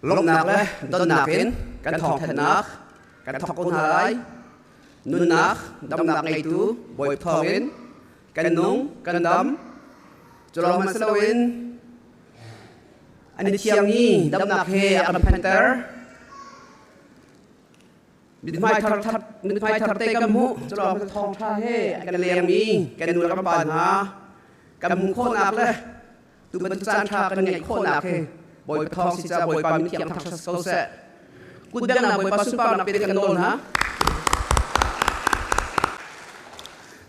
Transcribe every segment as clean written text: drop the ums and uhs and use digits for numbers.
Lawmhnak le donnak in kan thawngthanhnak kan thawk ko hna lai. Nunnak, damnak ngeitu Bawi thawngin kan nung, kan dam. Cu lawng hmanh si loin an i thiangmi damnak he a kan phanter. Mithmai thar thar mithmai thar te kan hmuh. Cu lawng thawngṭha he a kan lengmi kan nu le kan pa hna kan hmuh khawhnak le Tu bantuk caan ṭha kan ngeih khawhnak hi Bawipa thawng si caah Bawipa min thiang thangṭhat ko seh. Kutbengnak Bawipa sunparnak pe kan nawl hna.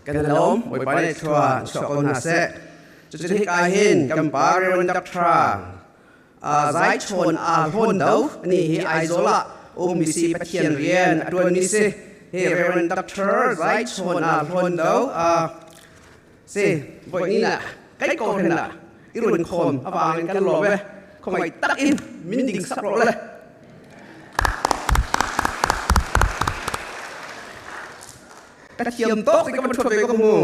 Kan lawm Bawipa nih thlua chuah ko hna seh. Cucu hika hin kan pa Reverend Dr. Zai Chawn Aa Hlawn Do ani hi Aizawl ah ummi si Pathian rian a ṭuanmi si. Hi Reverend Dr. Zai Chawn Aa Hlawn Do Si, voi ni na kai ko hen na i run khom awang in kan lawm e khongai tak in min ding sak ro le ka thiam tok ka van thua ve ko mu.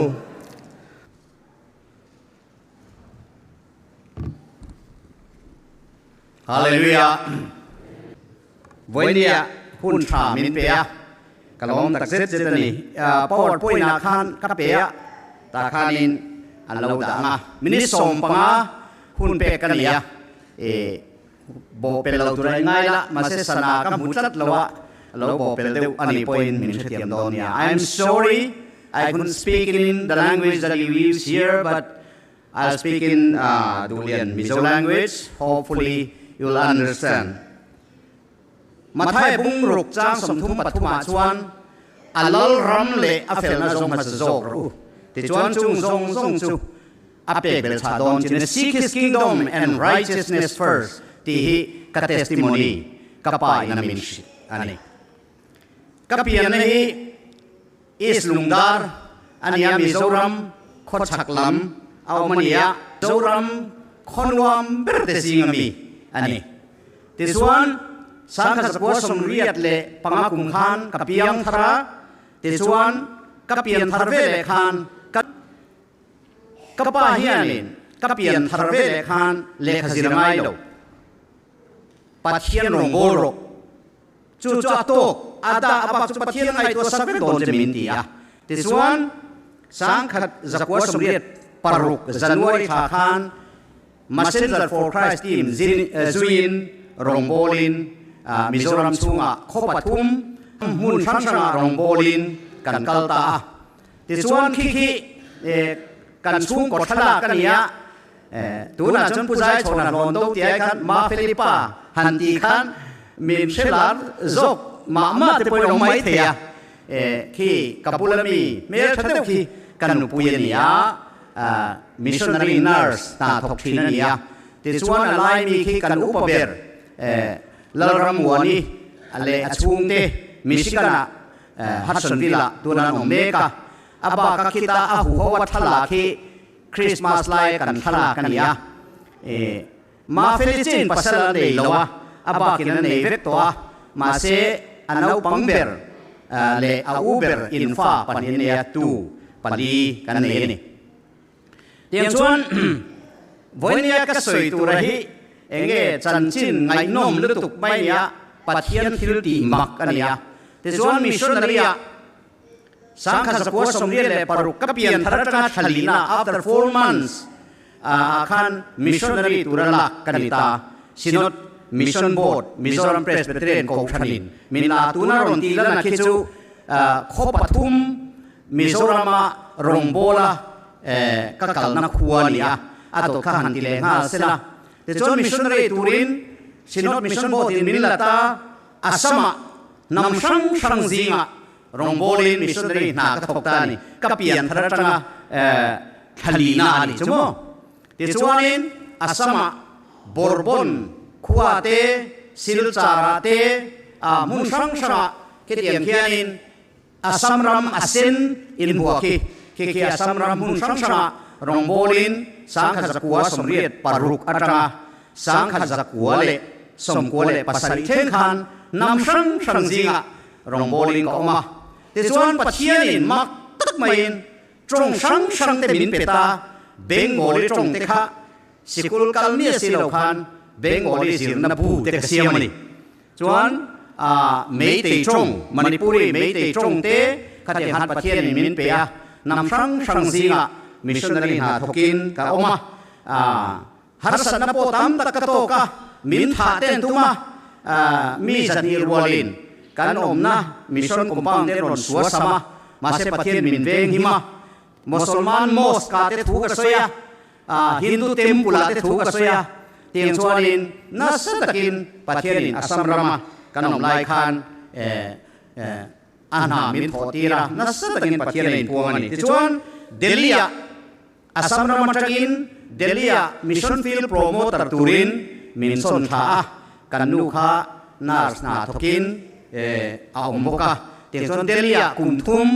Hallelujah. Voinia hun tha min pe a ka lawm tak zet zet ani. PowerPoint ah khan ka pe a ta khanin an lo dah anga minute 15 hun pek ka ni a e bo pel lo tur ai ngai la mahse sana ka hmu tlat lo a lo bo pel deuh ani pawhin min hrethiam dawn nia. I am sorry I couldn't speak in the language that you use here, but I'll speak in Duhlian Mizo language. Hopefully you'll understand. Mathai bung ruk chang 33 ah chuan a lal ram leh a felna zawng hmasa zawk rawh u. Tichuan chung zawng zawng chu a pek bel chah dawn chin seek his kingdom and righteousness first tih hi ka testimony ka pa in a min hrilh a ni. Ka pianna hi East Lungdar a nia, Mizoram khawchhak lam a awm a nia, Zoram khawnuam ber te zing ami a ni. Tichuan 1985 kum khan ka piang thar a, tichuan ka pian thar ve leh khan ka ka pa hianin ka pian thar ve leh khan lehkha zir a ngai lo. Pathian rawngbawl rawh. Chu chu a tawk, a dah a bak chu Pathian ngaihtuah sak vek dawn che min ti a. Tichuan, 1986 January thla khan Messenger for Christ team zuiin rawngbawlin Mizoram chhungah khaw pathum hmun hrang hrangah rawngbawlin kan kal ta a. Tichuan khi khi kan chhungkaw thlalak a ni a, Tunah chuan Pu Zaichhawna hlawn do tih ai khan Ma Felipa han tih khan min hre lar zawk mah mah te pawhin a awm mai thei a. Khi ka bula mi hmel tha deuh khi ka nupui a ni a, missionary nurse hna thawk thin a ni a. Tichuan a lai mi khi kan upa ber Lalrammuani leh a chhungte Michigan-ah Hudsonville-ah tuna an awm mek a. A bak a khita a huho a thlalak hi Christmas lai kan thlalak a ni a, e Mafeli chin pasal a nei lo a, a bakin a nei vek tawh a, mahse a naupang ber leh a u ber in fa pahnih a nei a, tu pali kan nei a ni. Tiang chuan vawinia ka sawi tura hi enge chanchin ngaihnawm lutuk mai a ni a, Pathian thil tih mak a ni a, tichuan missionary ah 1986 ka pian thar atanga thlalina after 4 months ah khan missionary tura lak ka ni ta. Synod Mission Board Mizoram Presbyterian Kohhranin min la tuna rawn tih lana khi chu khaw pathum Mizorama rawngbawla ka kalna khua a ni a, a dawt kha han ti leh nghal sela. Tichuan missionary turin Synod Mission Board in min la ta, Assam-ah hnam hrang hrang zingah rawngbawlin missionary hna ka thawk ta a ni. Ka pian thar atanga thlalina a ni chu maw? Tichuanin Assam-ah Borbon khua te, Silchar-ah te, hmun hrang hrangah khitiang khianin Assam ram a sen inhmuah khi khi khi Assam ram hmun hrang hrangah rawngbawlin 1986 atanga 1997 thleng khan hnam hrang hrang zingah rawngbawlin ka awm a. Tichuan Pathianin mak tak maiin tawng hrang hrang te min pe ta, Bengali tawng te kha sikul kal mi a si lo khan. Bengali zirna bu te ka siam a ni. Chuan Meitei tawng, Manipuri Meitei tawng te khatiang khan Pathianin min pe a, hnam hrang hrang zingah missionary hna thawkin ka awm a. Harsatna pawh tam tak ka tawk a, min thah ten tum a, mi zahnih rualin kan awmna mission compound te rawn sua sam a, mahse Pathian min veng him a, Mosolman mosque ah te thu ka sawi a, Hindu temple ah te thu ka sawi a, tiang chuanin nasa takin Pathianin Assam rama kan awm lai khan a hna min thawh tir a, nasa takin Pathian a inpuang a ni. Tichuan Delhi ah Assam ram atangin Delhi-ah Mission Field Promoter turin min sawn thla a, kan nu kha nurse hna thawkin a awm bawk a. Tiang chuan Delhi-ah kum thum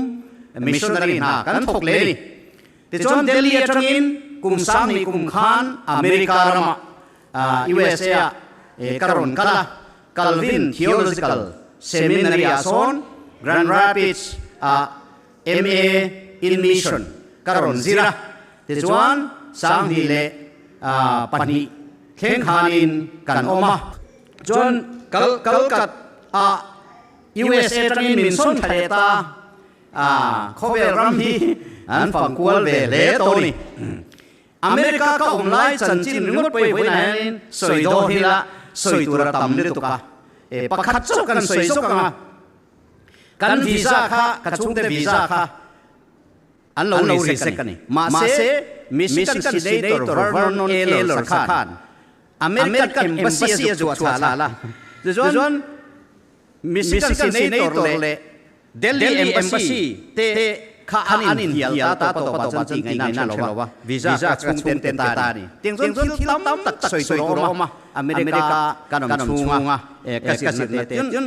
missionary hna kan thawk leh a ni. Tichuan Delhi atangin kum sanghnih kum khan America ramah USA-ah ka rawn kal a, Calvin Theological Seminary-ah sawn Grand Rapids-ah MA in Mission ka rawn zir a, tichuan 2002 thleng khanin kan awm a. Chuan kal kalkat ah USA tangin min sawn tha leh ta a, khawvel ram hi an fang kual ve hle tawh a ni. America ka awm lai chanchin ringawt pawh i vawiinah hianin sawi dawn hila sawi tur a tam lutuk a, pakhat chauh kan sawi zawk ang a. Kan visa kha, ka chhungte visa kha an lo reject a ni. Mahse, Michigan Senator Vernon Ehlers khan American Embassy a zuah chhal a. Tichuan, Michigan Senator leh Delhi Embassy te kha an inhnial ta tawp a tawp ah chuan tih ngaihna an hre lo va, visa ka chhungten pe ta a ni. Tiang chuan thil tam tak sawi tur a awm a, America kan awm chhunga ka zirna te chuan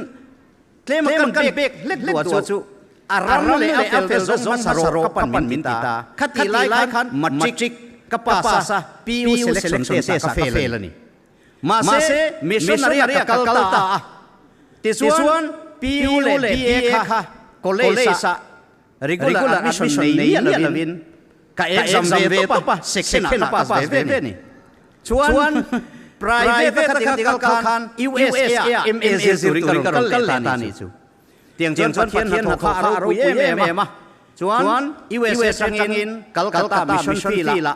Tlem a kan pek hlek duah chu a ram leh a fel te zawng hmasa rawh ka pan min ti ta. Khati lai khan matric ka pass a, PU selection test ah ka fail a ni. Mahse missionary ah ka kal ta a. Tichuan PU leh BA kha college ah regular admission nei miah lovin ka exam ve tawp a, second ah ka pass ve ve ni. Chuan private a kha kal khan USA ah MA zir turin ka rawn kal leh ta ni chu. Tiang chuan Pathian hnathawh kha a ropui em em a. Chuan USA atangin Calcutta Mission Field ah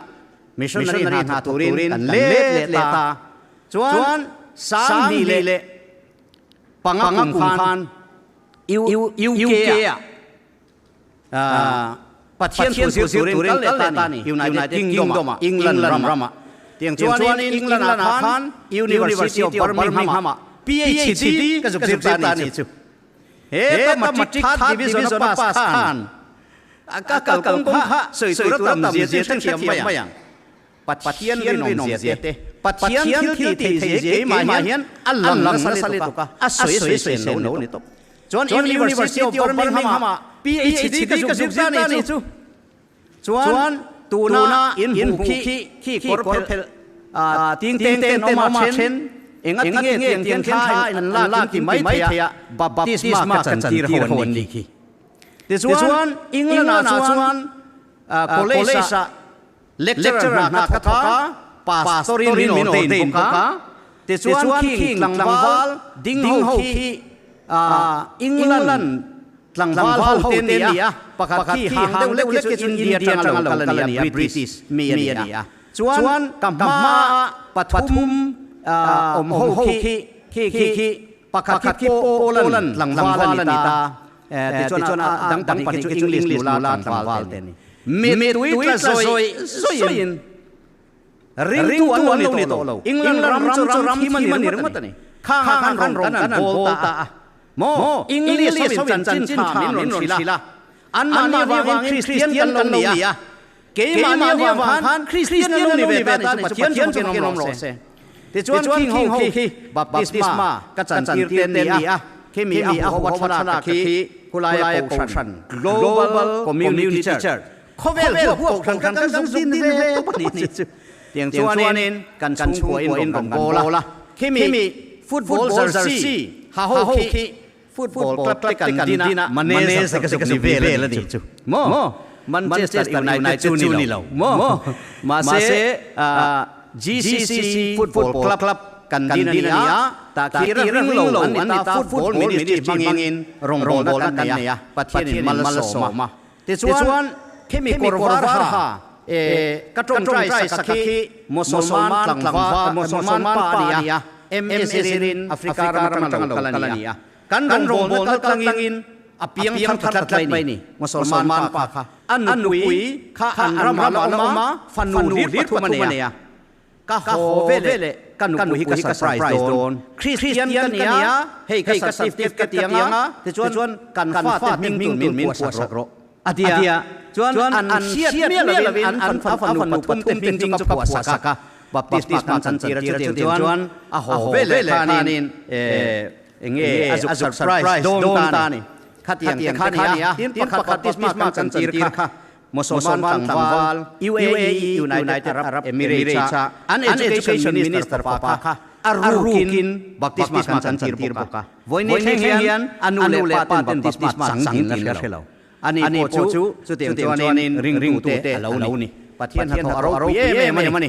missionary hna thawk turin kan let leh ta. Chuan 2005 kum khan UK ah Pathian thu zir turin kal leh ta ni, United Kingdom ah, England ram ah. Tiang chuanin England ah khan University of Birmingham ah PhD ka zuk zir ta ni chu. He ta matric third division a pass khan ka kal kawng kha sawi tur a tam zia zia thleng thiam mai ang. Pathian rinawm zia te, Pathian thil tih theih zia keimah hian a lang nasa lutuk a, a sawi sawi sen lo ni tawp. Chuan University of Birmingham ah PhD ka zuk zir ta ni chu. Chuan tuna in hmuh khi khi kawr phelh ting teng ten awm a then enga tinge tiang tiang thla in an lak in ti mai thei a baptisma ka chantir ho an ni khi. Tichuan England ah chuan college ah Lecturer hna ka thawk a, pastor in min ordain bawk a, tichuan khing tlangval ding ho khi England tlangval ho te ni a, pakhat khi hang deuh lek khi chu India atanga lo kal a ni a, British mi a ni a. Chuan ka hma pathum awm ho khi khi khi pakhat khi Poland tlangval a ni ta, Tichuan a dang pahnih khi chu English nula tlangval te a ni. Mittui tla zawih zawihin ringtu an lo ni tawh lo. England ram chu ram thim a ni ringawt a ni. Khangah khan rawng kan an bawl ta a. Maw English hovin chanchin tha min rawn hrilh a. Anmahni avangin Kristian kan lo ni a. Keimahni avang khan Kristian an lo ni ve ta a ni chu Pathian chu fakin awm rawh se. Tichuan khing ho khi baptisma ka chantir te ni a, khimi a huho a thlalak khi khulaia Kohhran, Global Community Church, khawvel huap Kohhran kha kan zuk din ve tawp a ni chu. Tiang chuanin kan chhungkua in rawn kan bawl a, khimi football jersey ha ho khi Football club te kan din a, manager ka zuk ni vel a ni chu. Maw? Manchester United chu ni lo. Maw? Mahse GCC Football Club. kan din a ni a, tah khi ring lo an ni ta, football ministry hmangin rawngbawlna kan nei a, Pathianin mal a sawm a. Tichuan, khimi kawr var ha ka tawngtai sak khi Mosolman tlangval, Mosolman pa a ni a, MS zirin Africa ram atanga lo kal a ni a. Kan rawngbawlna kaltlangin a piang thar ta tlat mai ni. Mosolman pa kha a nupui kha an ramah la awm a, fanu hlir pathum a nei a. Ka haw veleh ka nupui hi ka surprise dawn. Kristian ka ni a, hei ka certificate ka ti ang a, tichuan kan fate hming tur min puahsak rawh a ti a. Chuan an hriat miah lovin an fanu pathum te hming chu ka phuahsak a, baptisma kan chantir a, chutiang chuan a haw veleh khanin enge a zuk surprise dawn ta a ni. Khatiang te kha a ni a, tin pakhat baptisma kan chantir kha Mosolman tlangval UAE, United Arab Emirates, a an Education Minister fapa kha a rukin baptisma kan chantir bawk a. Vawiin thleng hian a nu leh pa ten baptisma chang tin an hre lo. Ani pawh chu chutiang chuanin ringtute a lo ni. Pathian hnathawh a ropui em em a ni.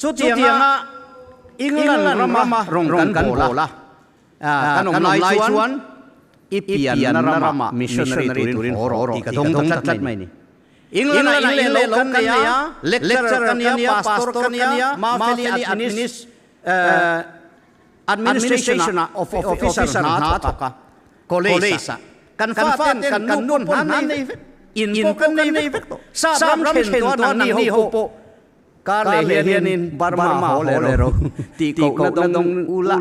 Chutianga England rama rawng kan bawl a, Kan awm lai chuan i pianna ramah missionary turin haw rawh tih ka dawng ta tlat mai ni. England-ah in leh lo kan nei a, lecturer kan nia, pastor kan nia, Mafeli administration-ah officer hna thawk a, college-ah. Kan faten kan nu pawn hna nei vek, in pawh kan nei vek tawh. Sap ram thlen tawh a nangni ho pawh Kar leh hianin Burma haw leh ro tih kohna dawng ula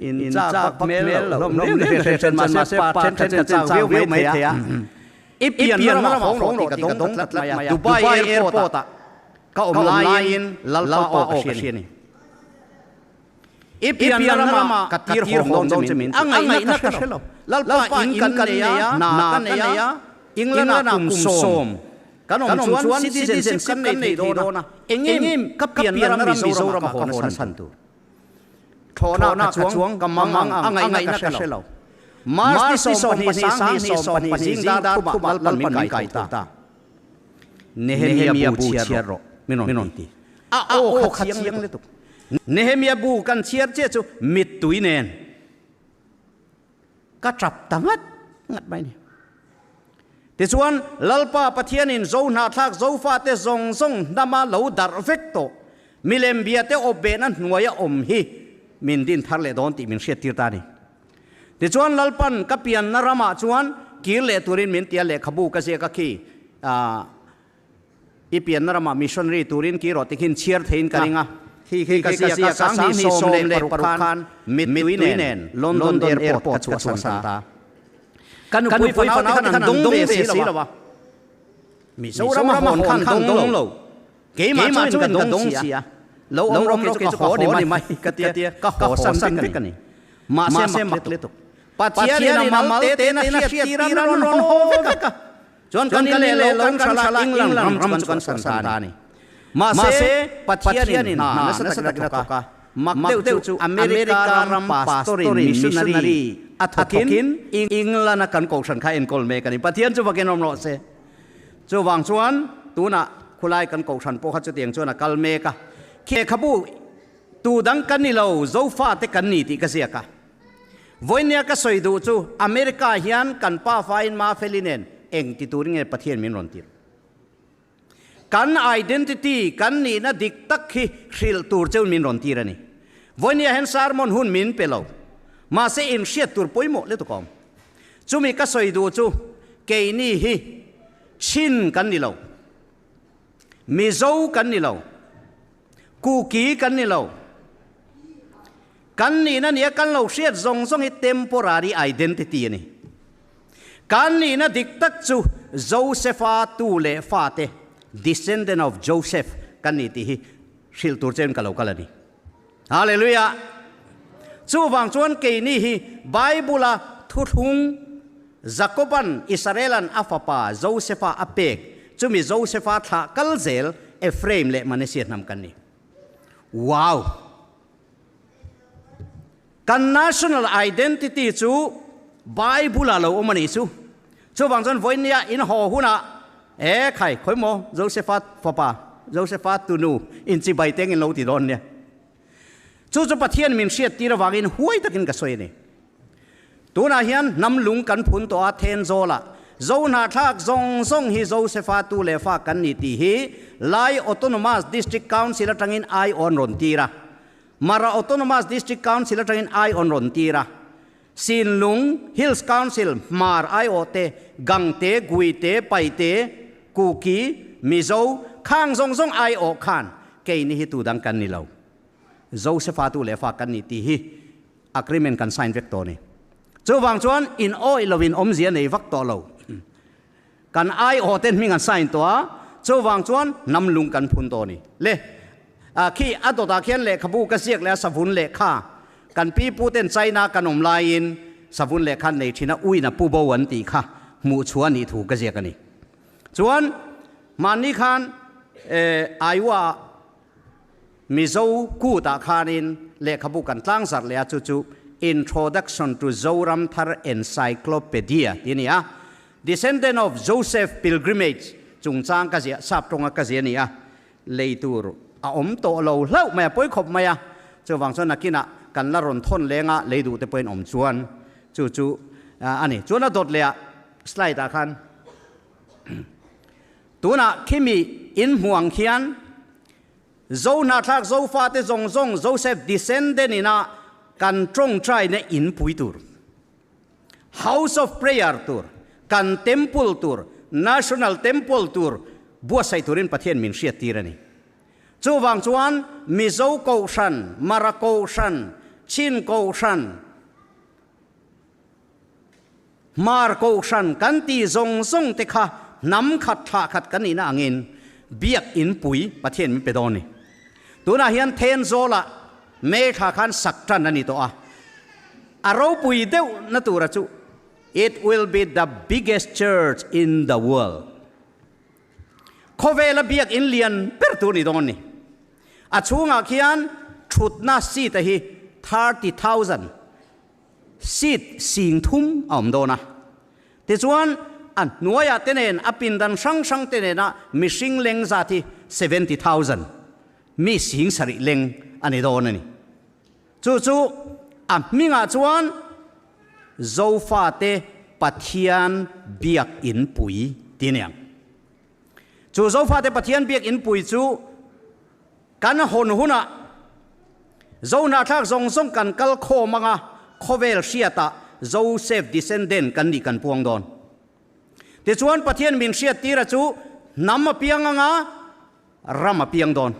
in chak hmel lo hlawm riau riau hre hre mahse pa then then ka chak viau viau mai thei a. I pian ramah haw rawh tih ka dawng tlat mai a. Dubai airport ah ka awm laiin Lalpa aw ka hria a ni. I pian ramah ka tir hawm dawn che min a ngaihna ka hre lo. Lalpa in kan nei a, hna kan nei a, England ah kum sawm kan awm chuan citizenship kan nei thei dawn a, engem ka pian ram Mizoram ah ka haw chhan tur. Thlawhna ka chuang ka mang ang a ngaihna ka hre lo. March ni 20 sanghnih 20 zing dar thumah Lalpan min kai tho ta. Nehemia bu chhiar rawh min rawn ti. A aw kha chiang lutuk. Nehemia bu kan chhiar chiah chu mittui nen ka tap ta ngat ngat mai ni. Tichuan, Lalpa Pathianin Zo hnahthlak Zofate zawng zawng hnama lo darh vek tawh milem biate awpbehna hnuaia awm hi min din thar leh dawn tih min hriattir ta a ni. Tichuan Lalpan ka pianna ramah chuan kir leh turin min ti a, lehkhabu ka ziak a khi i pianna ramah missionary turin kir rawh tikhin chhiar theiin ka ring a, khi khi ka ziak a, sanghnih 16 khan mittui nen London Airport ka chhuahsan ta. Ka nupui fanau te khan an dawng ve si lo a, Mizoram a hawn khan dawng lo. Keimah chuan ka dawng si a, lo awm rawh kei chu ka haw ni mai ka tia, ka haw san vek a ni. Mahse mak lutuk. Pathianin a mal te tena hriat tir a rawn haw vek a. Chuan kan in leh lo kan hralh a, England ram chu kan san ta a ni. Mahse Pathianin hna nasa takin a thawk a, mak deuh chu America ram pastorin missionary a thawkin England a kan kohhran kha enkawl mek a ni. Pathian chu vakin awm rawh se. Chuvang chuan tunah khulai kan kohhran pawh kha chutiang chuan a kal mek a, lehkhabu tu dang kan ni lo, Zofate kan ni tih ka ziak a. Vawinia ka sawi duh chu America hian kan pa fain Mafeli nen eng ti turin nge Pathian min rawn tirh? Kan identity, kan nihna dik tak hi hrilh tur cheu min rawn tir a ni. Vawinia hian sermon hun min pe lo, mahse inhriat tur pawimawh lutuk a awm. Chumi ka sawi duh chu keini hi Chin kan ni lo, Mizo kan ni lo, Kuki kan ni lo. Kan nihna nia kan lo hriat zawng zawng hi temporary identity a ni. Kan nihna dik tak chu Josepha tu leh fate, descendant of Joseph, kan ni tih hi hrilh tur chein ka lo kal a ni. Hallelujah! Chuvang chuan keini hi Bible-a thuthlung Jakoban Israelan a fapa Josefa a pek, chumi Josefa thlah kal zel Ephraim leh Manasseh hnam kan ni. Wow! Kan national identity chu Bible-a lo awm a nih chu. Chuvang chuan vawinia in haw hunah e khai khawi maw Josefa fapa, Josefa tunu inchibai teng in lo ti dawn nia. Chu chu Pathian min hriattir avangin huai takin ka sawi a ni. Tunah hian hnam lung kan phun tawh a, Thenzawlah Zo hnahthlak zawng zawng hi Josefa tu leh fa kan ni tih hi Lai Autonomous District Council atangin ai awn rawn tir a. Mara Autonomous District Council atangin ai awn rawn tir a. Sinlung Hills Council, Hmar aiawh te, Gangte, Guite, Paite, Kuki, Mizo, khang zawng zawng aiawh khan keini hi tu dang kan ni lo. Josefa tu leh fa kan ni tih hi agreement kan sign vek tawh a ni. Chuvang chuan in awih loin awmzia nei vak tawh lo. Kan aiawh ten hming an sign tawh a, chuvang chuan hnam lung kan phun tawh a ni. Le, khi a dawtah khian lehkhabu ka ziak leh a savun lehkha kan pi pu ten China kan awm laiin savun lehkha an nei thin a, uin a pu bo an tih kha hmuh chhuah a nih thu ka ziak a ni. Chuan mahni khan Iowa Mizo kutah khanin lehkhabu kan tlangzarh leh a, chu chu Introduction to Zoram Thar Encyclopedia tih a ni a. Descendant of Joseph Pilgrimage chungchang ka ziah, sap tawnga ka ziah a ni a, lei tur a awm tawh lo hlauh mai a, pawi khawp mai a. Chuvang chuan nakinah kan la rawn thawn leng a, lei duh te pawhin awm chuan chu chu a ni. Chuan a dawt leh ah slide ah khan Tunah khimi in hmuh ang khian Zo hnahthlak Zofate zawng zawng Joseph descendant ina kan tawngtaina in pui tur, House of Prayer tur, kan Temple tur, National Temple tur buatsaih turin Pathian min hriattir a ni. Chuvang chuan Mizo Kohhran, Mara Kohhran, Chin Kohhran, Hmar Kohhran kan tih zawng zawng te kha hnam khat thlah khat kan nihna angin Biak In pui Pathian min pe dawn ni. Tunah hian Thenzawlah May thla khan sak tan a ni tawh a, a ropui deuh na tura chu It will be the biggest church in the world. Khawvela Biak In lian ber tur ni dawn ni. A chhungah khian thutna seat a hi 30,000. Seat sing thum a awm dawn a. Tichuan, a hnuaiah te nen, a pindan hrang hrang te nena mihring leng zat hi 70,000, mi sing sarih leng a ni dawn a ni. Chu chu a hmingah chuan Zofate Pathian Biak Inpui ti a ni ang. Chu Zofate Pathian Biak Inpui chu Kan hawn hunah Zohnahthlak zawng zawng kan kal khawm anga khawvel hriatah Joseph descendant kan nih kan puang dawn. Tichuan Pathian min hriattira chu hnam a piang anga ram a piang dawn.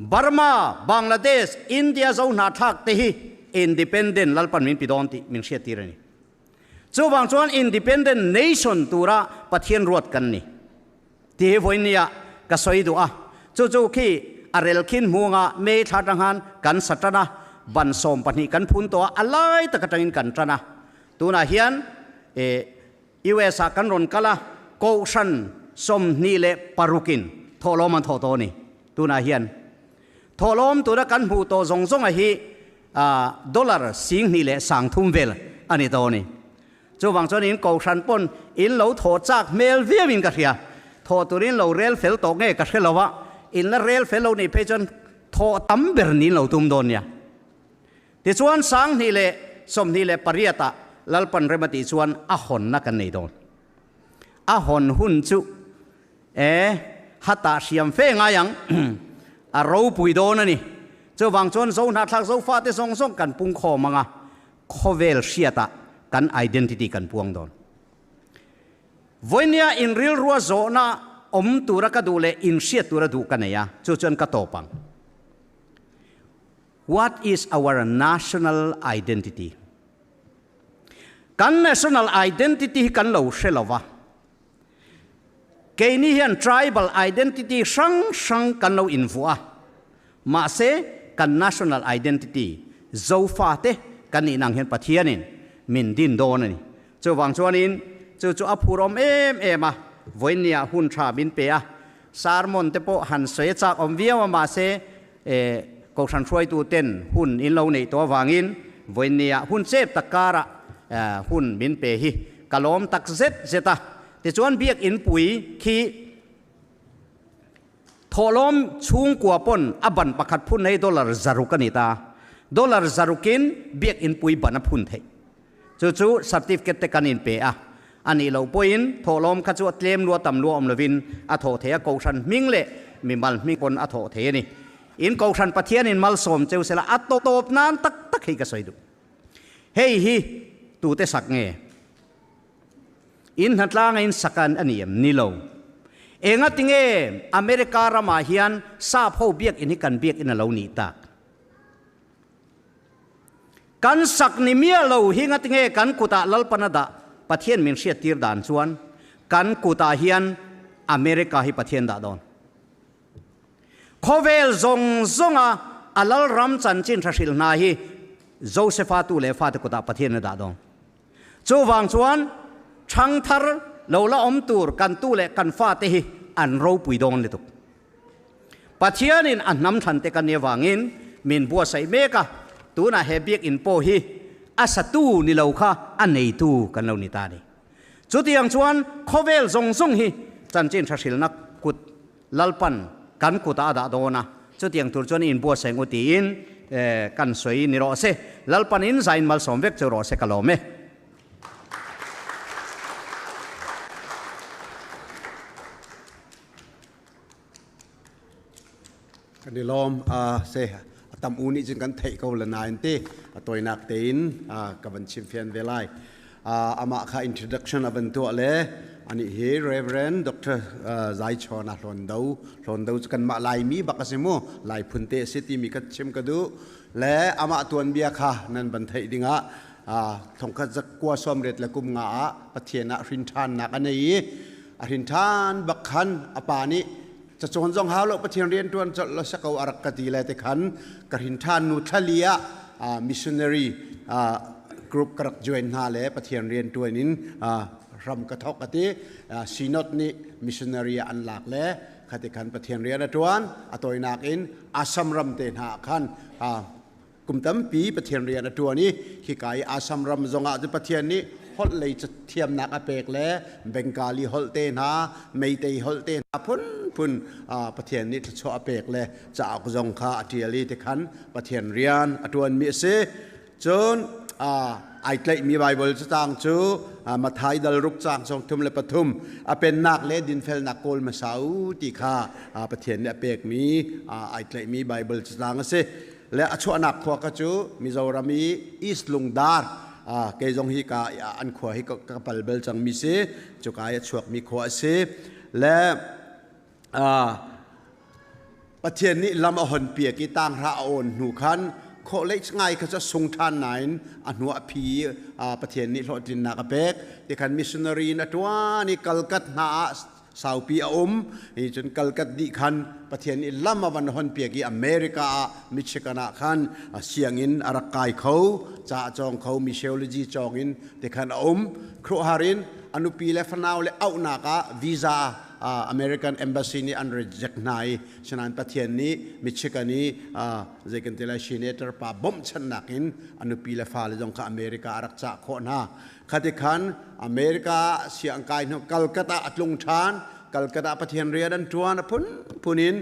Burma, Bangladesh, India Zohnahthlak te hi independent Lalpan min pi dawn tih min hriattir a ni. Chuvang chuan independent nation tura Pathian ruat kan ni. Ti hi vawinia ka sawi duh a, chu chu khi a rel khin hmunga May thla atang khan kan sa tan a, ban 12 kan phun tawh a, a lai tak atangin kan tan a. Tunah hian US ah kan rawn kal a, Kohhran 26 in thawhlawm an thawh tawh a ni. Tunah hian thawhlawm tuna kan hmuh tawh zawng zawnga hi dollar 2030 vel a ni tawh a ni. Chuvang chuan in Kohhran pawn in lo thaw chak hmel viau in ka hria. Thaw turin lo rel fel tawh nge ka hre lo a, in la rel fel lo nih phei chuan thaw tam ber niin lo tum dawn nia. Tichuan 2028 ah Lalpan rem a tih chuan a hawnna kan nei dawn. A hawn hun chu e hatah hriam fe ngai ang, a ropui dawn a ni. Chuvang chuan Zohnahthlak Zofate zawng zawng kan pungkhawm ang a, Khawvel hriatah kan identity kan puang dawn. Vawinia in rilrua zawhna awm tura ka duh leh in hriat tura duh ka nei a, chu chuan ka tawp ang. What is our national identity? Kan national identity hi kan lo hre lo va. Keini hian tribal identity hrang hrang kan lo invuah a, mahse kan national identity Zofate kan nih nang hian Pathianin min din dawn a ni. Chuvang chuanin chu chu a phurawm em em a, vawinia hun tha min pe a, sermon te pawh han sawi a chak awm viau a, mahse Kohhran hruaitu ten hun in lo neih tawh avangin vawinia hun chep tak karah hun min pe hi ka lawm tak zet zet a. Tichuan Biakinpui khi Thawhlawm chhungkua pawn a ban pakhat phun hei dollar 600 a ni ta. Dollar zarukin biakinn pui ban a phun theih. Chu chu certificate te kan inpe a. A nih loh pawhin thawhlawm kha chu a tlem lua tam lua awm lovin a thawh thei a, Kohhran hming leh mimal hming pawn a thawh thei a ni. In Kohhran Pathianin malsawm cheu sela a tawp nan tak tak hi ka sawi duh. Hei hi tute sak nge? In hnatlanga in sak a ni em? Ni lo. Engatinge America ramah hian sap ho biakinn hi kan biakinn a lo nih tak? Kan sak ni miah lo hi ngatinge kan kutah Lalpan a dah? Pathian min hriattir dan chuan kan kutah hian America hi Pathian dah dawn. Khawvel zawng zawnga a Lalram chanchin hra hrilh hna hi Josefa tu leh fate kutah Pathian a dah dawn. Chuvang chuan ṭhangthar lo la awm tur kan tu leh kan fate hi an ropui dawn lutuk. Pathianin a hnam thlan te kan nih avangin min buatsaih mek a, tunah he biakinn pawh hi a satu ni lo kha a neitu kan lo ni ta a ni. Chutiang chuan khawvel zawng zawng hi chanchin tha hrilhna kut Lalpan kan kutah a dah dawn a, chutiang tur chuan inbuatsaih ngu tiin kan sawi ni rawh se. Lalpan in zain malsawm vek chu rawh se ka lawm e. Kan i lawm a se a tam u nih cun kan theih ko le nain ti a tawinak tein ka van chim fian ve lai. Amah kha introduction a van tuah le anih hi Reverend Dr. Zai Chawn a hlawn do hlawn do cu kanmah Laimi bak a si mu Lai phun te a si timi ka chim ka duh le amah tuanbia kha nan van theih dingah thongkhat zakua sawmriat le kum nga ah Pathian ah hrin ṭhannak a nei i a hrin ṭhan bak khan a pa nih cacawn zong hau lo Pathian rian ṭuan colh lo sako a rak ka ti le te khan ka hrin ṭhan nu thlali ah missionary group ka rak join hna le Pathian rian ṭuan in ram ka thok a ti. Synod nih missionary ah an lak le khati khan Pathian rian a ṭuan. A tawinak in Assam ram te hna ah khan kum tampi Pathian rian a ṭuan i hika i Assam ram zongah cu Pathian nih holh lei thiamnak a pek le Bengali holh te hna, Meitei holh te hna phunphun Pathian nih thluachuah a pek le cauk zong kha a ṭial i tikhan Pathian rian a ṭuanmi a si. Cun ai tlaihmi Baibal cataang cu Matthai dal ruk caang sawm thum le pathum a pennak le dinfelnak kawl hmasa u ti kha Pathian nih a pekmi ai tlaihmi Baibal cataang a si. Le a chuahnak khua ka cu Mizoram i East Lungdar kei zong hi ka an khua hi ka pal bal cangmi si cuka i a chuakmi khua a si. Le Pathian nih lam a hon piak i tanghra a awn hnu khan college ngai kha cu sung ṭhan nain a hnu a phi i Pathian nih hlawhtlinnak a pek. Tikhan missionary in a ṭuan i kalkat hna ah saupi a um. Hi cun kalkat dih khan Pathian nih lam a van hon piak i America ah Michigan ah khan sianginn a rak kai kho, ca a cawng kho, missiology cawng in tikhan a um. Khuaruahhar in a nupi le fanau le auhnak ah visa American Embassy nih an reject hna i sinain Pathian nih Michigan i zei kan ti lai senator pa bawmhchanhnak in a nupi le fale zong kha America a rak cah khawh hna. Khati khan America siang kai hnu Calcutta a tlung ṭhan. Calcutta Pathian rian an ṭuan a phunphun in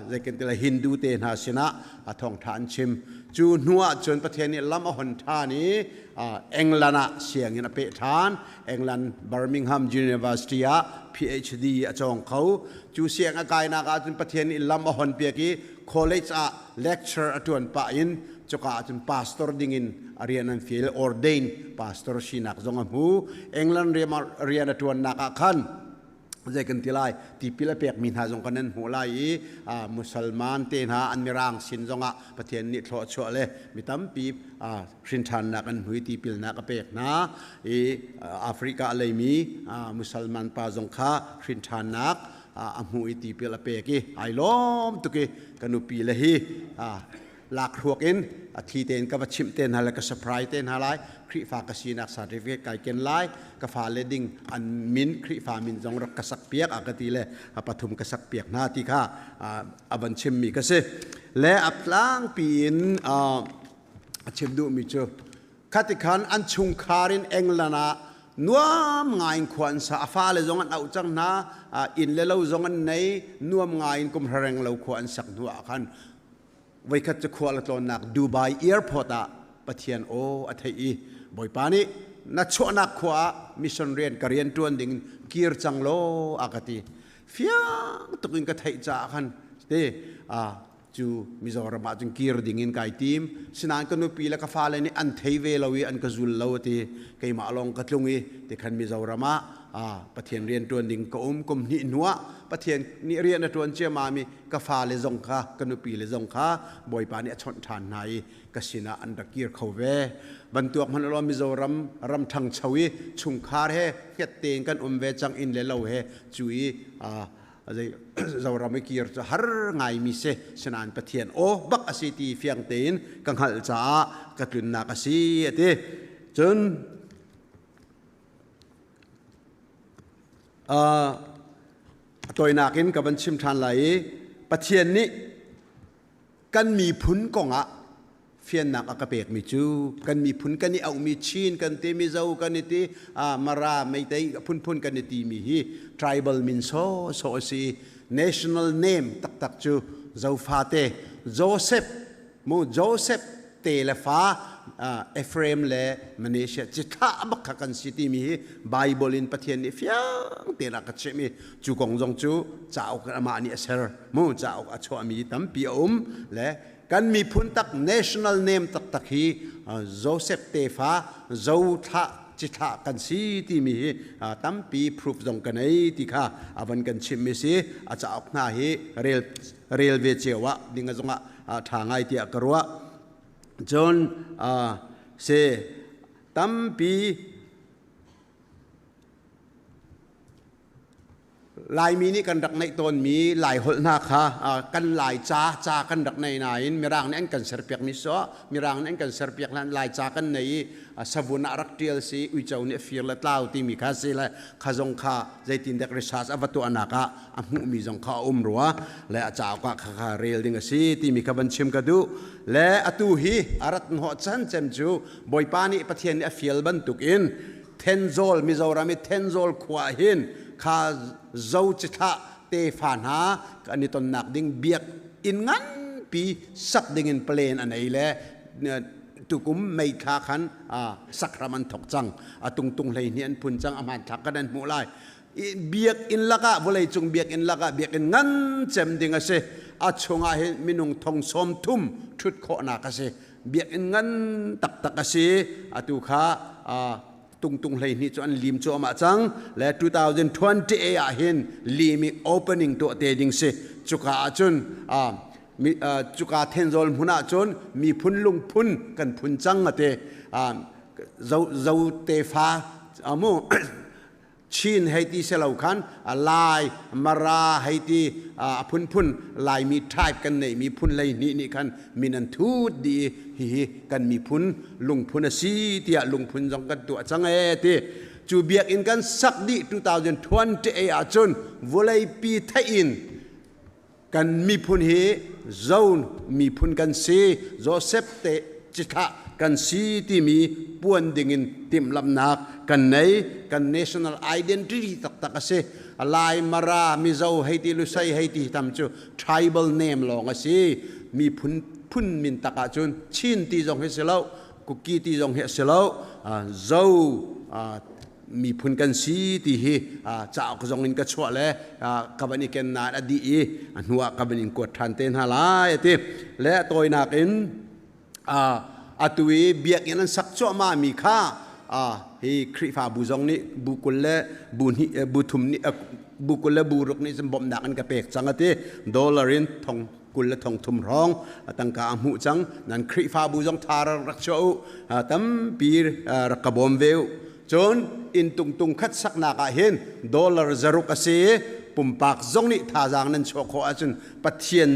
zei kan ti lai Hindu te hna sinah a thawngṭha an chim. Cu hnu ah cun Pathian nih lam a hon ṭhan i England ah sianginn a peh ṭhan. England Birmingham University ah PhD a cawng kho. Cu siang a kainak ah cun Pathian nih lam a hon piak i college ah lecture a ṭuan pah in cuka ah cun pastor dingin a rian an fial, ordain pastor sinak zong a hmu. England rian a ṭuannak ah khan zei kan ti lai tipil a pekmi hna zong kan an hmuh lai i musalman te hna an mirang sin zongah Pathian nih thluachuah le mi tampi hrinṭhannak an hui tipilnak a pek hna i Africa leimi musalman pa zong kha hrinṭhannak a hmuh i tipil a pek i ai lawm tuk i ka nupi le hi lakhruak in a thi tein ka va chimh te hna le ka surprise te hna lai. Khrihfa ka sinak certificate kai ken lai, ka fale ding an min Khrihfa min zong rak ka sak piak a ka ti le a pathum ka sak piak hna ti kha a van chimmi ka si. Le a tlangpi in a chim duhmi cu khati khan an chungkhar in England ah Nuam ngai in khua an sa. A fale zong an auh cang hna. Inn le lo zong an nei. Nuam ngai in kum reng lo khua an sak hnu ah khan voikhat cu khua la tlawnnak Dubai airport ah Pathian aw a theih i Bawipa nih na chuahnak khua ah mission rian ka rian ṭuan ding kir cang law a ka ti. Fiang tuk in ka theih caah khan te cu Mizoram ah cun kir ding in kai tim. Sinain ka nupi le ka fale nih an thei ve lo i an ka zul lo ti. Keimah lawng ka tlung i tikhan Mizoram ah Pathian rian ṭuan ding ka um. Kum hnih hnu ah Pathian nih rian a ṭuan ciammam i ka fale zong kha ka nupi le zong kha Bawipa nih a chawnh ṭhan hna i ka sinah an rak kir kho ve. Bantuak hmanh law Mizoram ram ṭhangcho i chungkhar he hnget tein kan um ve cang, inn le lo he cu i Zoram i kir cu har ngaimi si. Sinain Pathian aw bak a si ti fiang tein ka hngalh caah ka tlunnak a si a ti. Cun a tawinak in ka van chim ṭhan lai i Pathian nih kan miphun kongah fiannak a ka pekmi cu kan miphun kan i auhmi Chin kan ti, Mizo kan i ti, Mara, Meitei phunphun kan i timi hi tribal min sawsawh a si. National name taktak cu Zofate Joseph mu Joseph te le fa Ephraim le Manasseh cithlah bak kha kan si timi hi Bible in Pathian nih fiang tein a ka chimh i cu kong zong cu cauk amah nih a ser mu cauk a chuahmi tampi a um le kan miphun tak national name taktak hi Joseph tefa Zothlah cithlah kan si timi hi tampi proof zong kan ei ti kha a van kan chimmi si. A cauk hna hi rel rel ve cio ah ding zong ah ṭha ngai tiah ka ruah. Cun se tampi Laimi nih kan rak neih tawnmi Laiholh hna kha kan Laica ca kan rak nei nain Mirang nih an kan serpiakmi sawh Mirang nih an kan serpiak hlan Laica kan nei i savun ah rak ṭial si uico nih a fir le tlau timi kha si le kha zong kha zeitindek research a va tuahnak ah a hmuhmi zong kha a um rua le a cauk ah kha kha rel ding a si timi kha van chim ka duh. Le atu hi a rat hnawh chan cem cu Bawipa nih Pathian nih a fial bantukin Thenzawl Mizoram i Thenzawl khua hin kha Zo cithlah tefa hna kan i tonnak ding biak inn nganpi sak ding in plan an ei le tukum May thla khan sakram an thok cang. A tungtung hlei hnih an phun cang, a hmanthlak kan an hmuh lai. Biakinn lakah, vawleicung biakinn lakah biakinn ngan cem ding a si. A chungah hin minung thong 30 ṭhut khawhnak a si. Biakinn ngan taktak a si. Atu kha tungtung 12 cu an lim cuahmah cang le 2028 ah hin lim i opening tuah te ding si. Cuka ah cun cuka Thenzawl hmun ah cun miphun lungphun kan phun cang ate zo zo tefa amu Chin hei ti si lo khan Lai, Mara hei ti a phunphun Laimi tribe kan neihmi phun 12 nih khan min an thut dih i hihi kan miphun lungphun a si tiah lungphun zong kan tuah cang ee ti. Cu biakinn kan sak dih 2028 ahcun vawleipi theih in kan miphun hi Zo miphun kan si, Joseph te cithlah kan si timi puan dingin timhlamhnak kan nei. Kan national identity taktak a si. Lai, Mara, Mizo hei ti, Lusei hei ti tam cu tribal name lawng a si. Miphun phun min tak ahcun Chin ti zong hi si lo, Kuki ti zong hi a si lo, Zo miphun kan si ti hi cauk zong in ka chuah le ka van i ken nain a dih i a hnu ah ka van in kuat ṭhan te hna lai a ti. Le a tawinak in atu i biakinn an sak cuahmah mi kha hi Khrihfabu zong nih bu 20 le bu hnih bu thum nih bu 20 le bu ruk nih cun bawmhnak an ka pek cang a ti. Dollar in thong 20 le thong thum hrawng tangka a hmuh cang. Nan Khrihfabu zong tha rak chuah u, tampi rak ka bawm ve u. Cun inn tungtung khat saknak ah hin dollar 600 a si i pumpak zong nih thazaang nan chuah khawh ahcun Pathian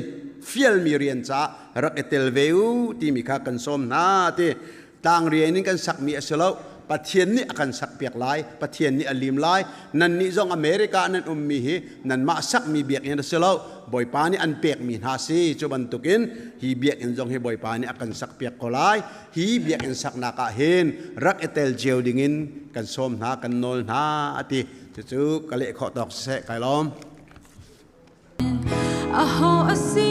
fialmi rian caah rak i tel ve u timi kha kan sawm hna ti. Tlang rian in kan sakmi a si lo. Pathian nih a kan sakpiak lai, Pathian nih a lim lai. Nannih zong America nan ummi hi nanmah sakmi biakinn a si lo, Bawipa nih an pekmi hna si. Cu bantukin hi biakinn zong hi Bawipa nih a kan sakpiak ko lai. Hi biakinn saknak ah hin rak i tel cio dingin kan sawm hna, kan nawl hna a ti. Cucu ka leh khawh tawk siseh, kai lawm. Aho a si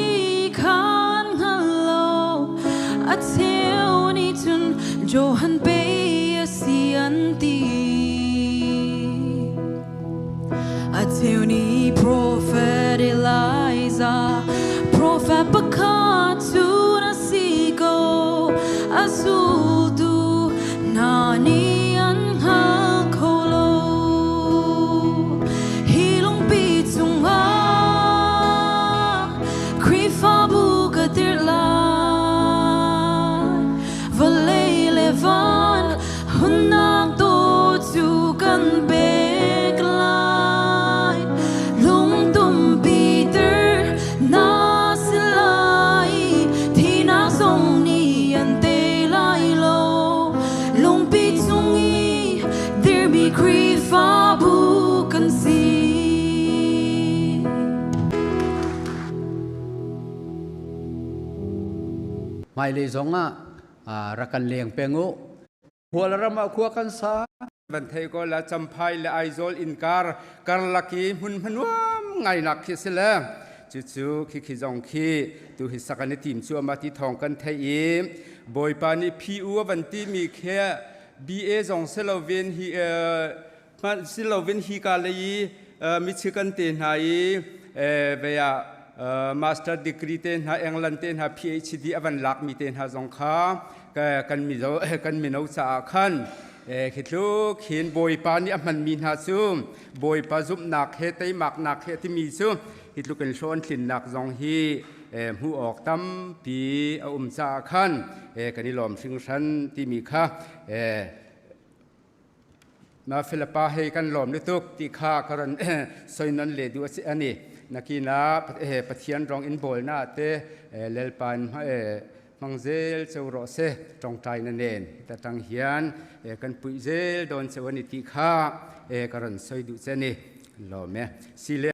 khan hngal lo, a cheu nih cun Johan pei a si an ti. A cheu nih profet Elijah, profet pakhat cu na si ko, a zultu hna nih an hngal kho lo. Hi lungpi cungah Khrihfabu ka dirh lai. Vawlei le van hunnak dawt cu kan pek lai. Lungtum Peter na si lai. Thihnak zong nih an tei lai lo. Lungpi cung i dirmi Khrihfabu kan si. Hmailei zong ah rak kan leng peng u. Khualram ah khua kan sa. Van thei ko la Champhai le Aizawl inkar karlak i hmun hmanuam ngai nak khi si le cucu khi khi zong khi tu hi sak an i tim cu ama ti thawng kan thei i Bawipa nih PU a van ti mi khi BA zong si lovin hi si lovin hi ka lei i Michigan te hna i vei ah master degree te hna England te hna PhD a van lak mi te hna zong kha kan mizo kan mino caah khan khi tluk hin Bawipa nih a hmanmi hna cu Bawipa zumhnak he teimaknak he timi cu hi tluk in hlawntlinnak zong hi hmuh awk tampi a um caah khan kan i lawm hringhran timi kha na Philippa hei kan lawm lutuk ti kha ka ron soinon le du asi ani nakina Pathian rong in bawl na te lelpan hmangzel cheu ro se tongtai na nen ta tang hian kan pui zel don cheu ani ti kha ka ron soi du che ni lawm e sile.